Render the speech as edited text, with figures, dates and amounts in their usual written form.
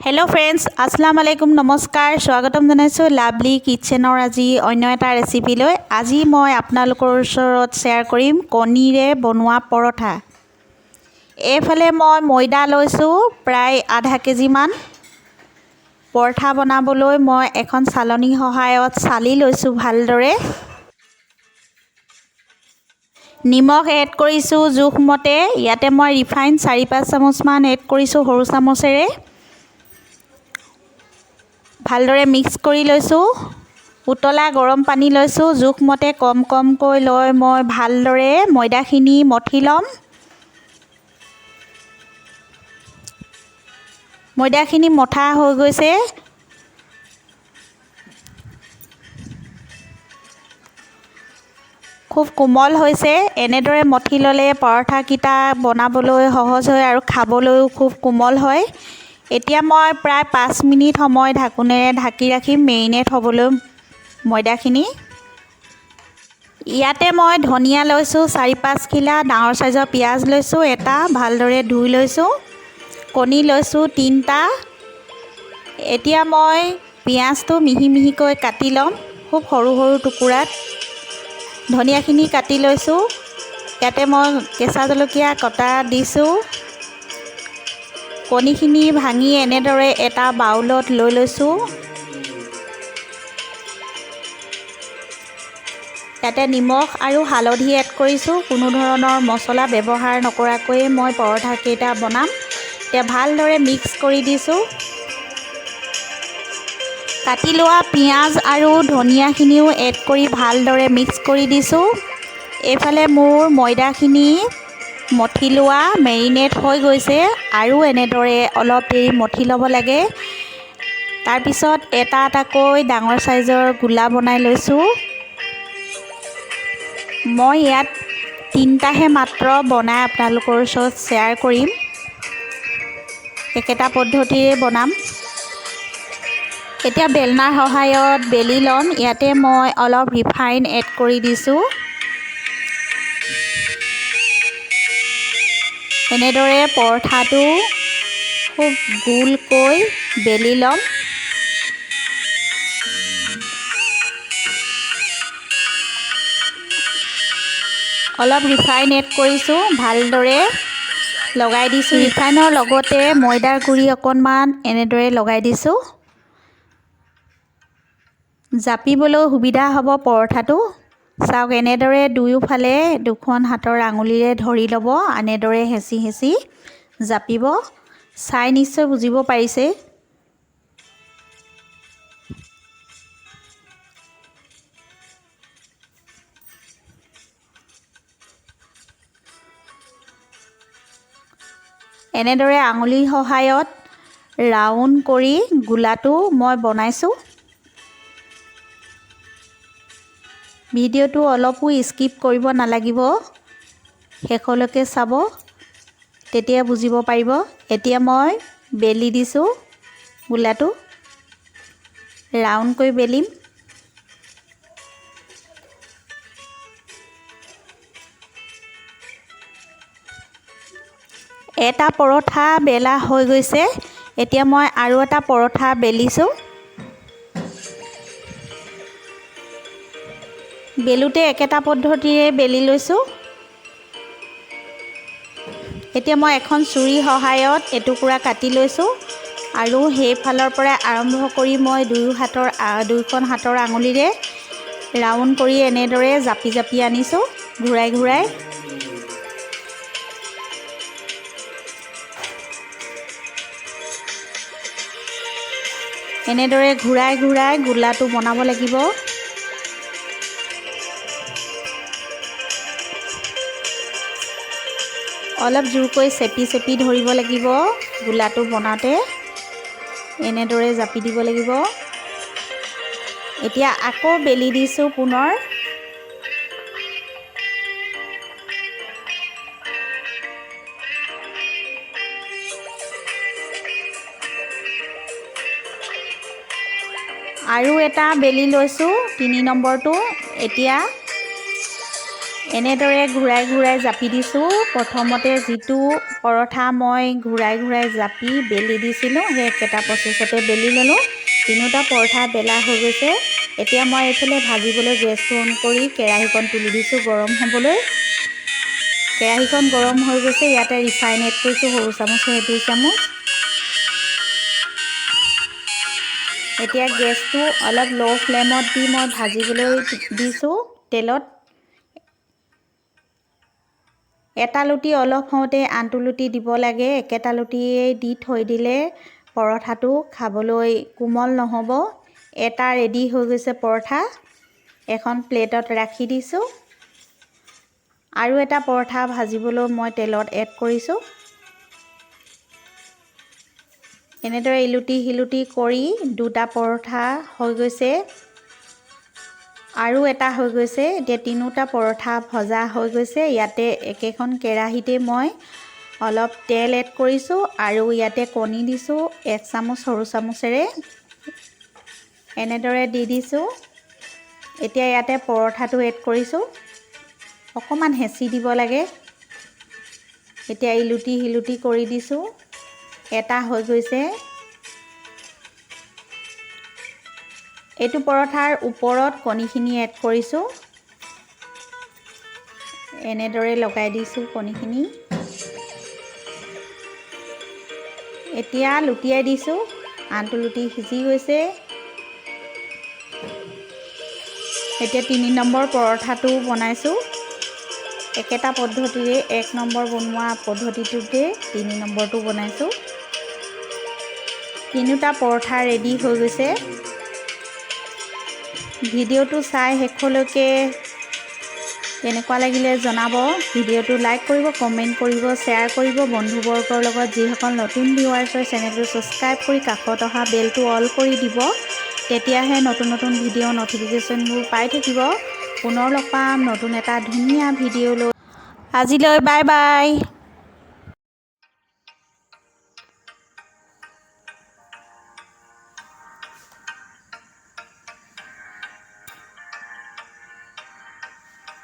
Hello' friends, আসসালামু আলাইকুম, নমস্কাৰ। স্বাগতম জনাইছোঁ লাভলি কিটচেনৰ আজি অন্য এটা ৰেচিপিলৈ। আজি মই আপোনালোকৰ ওচৰত শ্বেয়াৰ কৰিম কণীৰে বনোৱা পৰঠা। এইফালে মই ময়দা লৈছোঁ প্ৰায় আধা কেজিমান। পৰঠা বনাবলৈ মই এখন চালনীৰ সহায়ত চালি লৈছোঁ ভালদৰে। নিমখ এড কৰিছোঁ জোখমতে। ইয়াতে মই ৰিফাইন 4-5 চামুচমান এড কৰিছোঁ সৰু চামুচেৰে। ভালদৰে মিক্স কৰি লৈছোঁ। উতলা গৰম পানী লৈছোঁ জোখমতে, কম কমকৈ লৈ মই ভালদৰে ময়দাখিনি মঠি ল'ম। ময়দাখিনি মঠা হৈ গৈছে। খুব কোমল হৈছে। এনেদৰে মঠি ল'লে পৰঠাকেইটা বনাবলৈ সহজ হয় আৰু খাবলৈও খুব কোমল হয়। এতিয়া মই প্ৰায় 5 মিনিট সময় ঢাকোনেৰে ঢাকি ৰাখিম মেৰিনেট হ'বলৈ ময়দাখিনি। ইয়াতে মই ধনিয়া লৈছোঁ 4-5 খিলা, ডাঙৰ চাইজৰ পিঁয়াজ লৈছোঁ এটা, ভালদৰে ধুই লৈছোঁ। কণী লৈছোঁ 3টা। এতিয়া মই পিঁয়াজটো মিহি মিহিকৈ কাটি ল'ম, খুব সৰু সৰু টুকুৰাত। ধনিয়াখিনি কাটি লৈছোঁ। ইয়াতে মই কেঁচা জলকীয়া কটা দিছোঁ। কণীখিনি ভাঙি এনেদৰে এটা বাউলত লৈ লৈছোঁ। ইয়াতে নিমখ আৰু হালধি এড কৰিছোঁ। কোনো ধৰণৰ মছলা ব্যৱহাৰ নকৰাকৈয়ে মই পৰঠাকেইটা বনাম। এতিয়া ভালদৰে মিক্স কৰি দিছোঁ। কাটি লোৱা পিঁয়াজ আৰু ধনিয়াখিনিও এড কৰি ভালদৰে মিক্স কৰি দিছোঁ। এইফালে মোৰ ময়দাখিনি মঠি লোৱা মেৰিনেট হৈ গৈছে আৰু এনেদৰে অলপ দেৰি মঠি ল'ব লাগে। তাৰপিছত এটা এটাকৈ ডাঙৰ চাইজৰ গোলা বনাই লৈছোঁ। মই ইয়াত 3টাহে মাত্ৰ বনাই আপোনালোকৰ ওচৰত শ্বেয়াৰ কৰিম। একেটা পদ্ধতিৰে বনাম। এতিয়া বেলনাৰ সহায়ত বেলি ল'ম। ইয়াতে মই অলপ ৰিফাইন এড কৰি দিছোঁ। এনেদৰে পৰঠাটো খুব গোলকৈ বেলি ল'ম। অলপ ৰিফাইন এড কৰিছোঁ, ভালদৰে লগাই দিছোঁ। ৰিফাইনৰ লগতে ময়দাৰ গুড়ি অকণমান এনেদৰে লগাই দিছোঁ। জাপিবলৈ সুবিধা হ'ব পৰঠাটো। চাওক, এনেদৰে দুয়োফালে দুখন হাতৰ আঙুলিৰে ধৰি ল'ব, এনেদৰে হেঁচি হেঁচি জাপিব। চাই নিশ্চয় বুজিব পাৰিছে। এনেদৰে আঙুলিৰ সহায়ত ৰাউণ্ড কৰি গোলাটো মই বনাইছোঁ। ভিডিঅ'টো অলপো স্কিপ কৰিব নালাগিব, শেষলৈকে চাব, তেতিয়া বুজিব পাৰিব। এতিয়া মই বেলি দিছোঁ গোলাটো, ৰাউণ্ডকৈ বেলিম। এটা পৰঠা বেলা হৈ গৈছে। এতিয়া মই আৰু এটা পৰঠা বেলিছোঁ। বেলোতে একেটা পদ্ধতিৰে বেলি লৈছোঁ। এতিয়া মই এখন চুৰিৰ সহায়ত এটুকুৰা কাটি লৈছোঁ আৰু সেইফালৰ পৰা আৰম্ভ কৰি মই দুয়োখন হাতৰ আঙুলিৰে ৰাউণ্ড কৰি এনেদৰে জাপি জাপি আনিছোঁ, ঘূৰাই ঘূৰাই। এনেদৰে ঘূৰাই ঘূৰাই গোলাটো বনাব লাগিব। অলপ জোৰকৈ চেপি চেপি ধৰিব লাগিব গোলাটো বনাওঁতে, এনেদৰে জাপি দিব লাগিব। এতিয়া আকৌ বেলি দিছোঁ পুনৰ। আৰু এটা বেলি লৈছোঁ, 3 নম্বৰটো। এতিয়া এনেদৰে ঘূৰাই ঘূৰাই জাপি দিছোঁ। প্ৰথমতে যিটো পৰঠা মই ঘূৰাই ঘূৰাই জাপি বেলি দিছিলোঁ, সেই একেটা প্ৰচেছতে বেলি ল'লোঁ। তিনিওটা পৰঠা বেলা হৈ গৈছে। এতিয়া মই এইফালে ভাজিবলৈ গেছটো অন কৰি কেৰাহীখন তুলি দিছোঁ গৰম হ'বলৈ। কেৰাহীখন গৰম হৈ গৈছে। ইয়াতে ৰিফাইন এড কৰিছোঁ সৰু চামুচেৰে 2 চামুচ। এতিয়া গেছটো অলপ ল' ফ্লেমত দি মই ভাজিবলৈ দিছোঁ তেলত। এটা লুটি অলপ হওঁতে আনটো লুটি দিব লাগে। একেটা লুটিয়েই দি থৈ দিলে পৰঠাটো খাবলৈ কোমল নহ'ব। এটা ৰেডি হৈ গৈছে পৰঠা, এখন প্লেটত ৰাখি দিছোঁ। আৰু এটা পৰঠা ভাজিবলৈ মই তেলত এড কৰিছোঁ। এনেদৰে ইলুটি সিলুটি কৰি দুটা পৰঠা হৈ গৈছে আৰু এটা হৈ গৈছে। এতিয়া তিনিওটা পৰঠা ভজা হৈ গৈছে। ইয়াতে একেখন কেৰাহীতে মই অলপ তেল এড কৰিছোঁ আৰু ইয়াতে কণী দিছোঁ 1 চামুচ সৰু চামুচেৰে, এনেদৰে দি দিছোঁ। এতিয়া ইয়াতে পৰঠাটো এড কৰিছোঁ। অকণমান হেঁচি দিব লাগে। এতিয়া ইলুটি সিলুটি কৰি দিছোঁ। এটা হৈ গৈছে। এইটো পৰঠাৰ ওপৰত কণীখিনি এড কৰিছোঁ। এনেদৰে লগাই দিছোঁ কণীখিনি। এতিয়া লুটিয়াই দিছোঁ। আনটো লুটি সিজি গৈছে। এতিয়া 3 নম্বৰ পৰঠাটো বনাইছোঁ। একেটা পদ্ধতিৰে, 1 নম্বৰ বনোৱা পদ্ধতিটোতে 3 নম্বৰটো বনাইছোঁ। তিনিওটা পৰঠা ৰেডি হৈ গৈছে। ভিডিঅ'টো চাই শেষলৈকে কেনেকুৱা লাগিলে জনাব। ভিডিঅ'টো লাইক কৰিব, কমেণ্ট কৰিব, শ্বেয়াৰ কৰিব বন্ধুবৰ্গৰ লগত। যিসকল নতুন ভিউৱাৰ্ছ হয়, চেনেলটো ছাবস্ক্ৰাইব কৰি কাষত অহা বেলটো অল কৰি দিব, তেতিয়াহে নতুন নতুন ভিডিঅ' ন'টিফিকেশ্যনবোৰ পাই থাকিব। পুনৰ লগ পাম নতুন এটা ধুনীয়া ভিডিঅ' লৈ। আজিলৈ বাই বাই।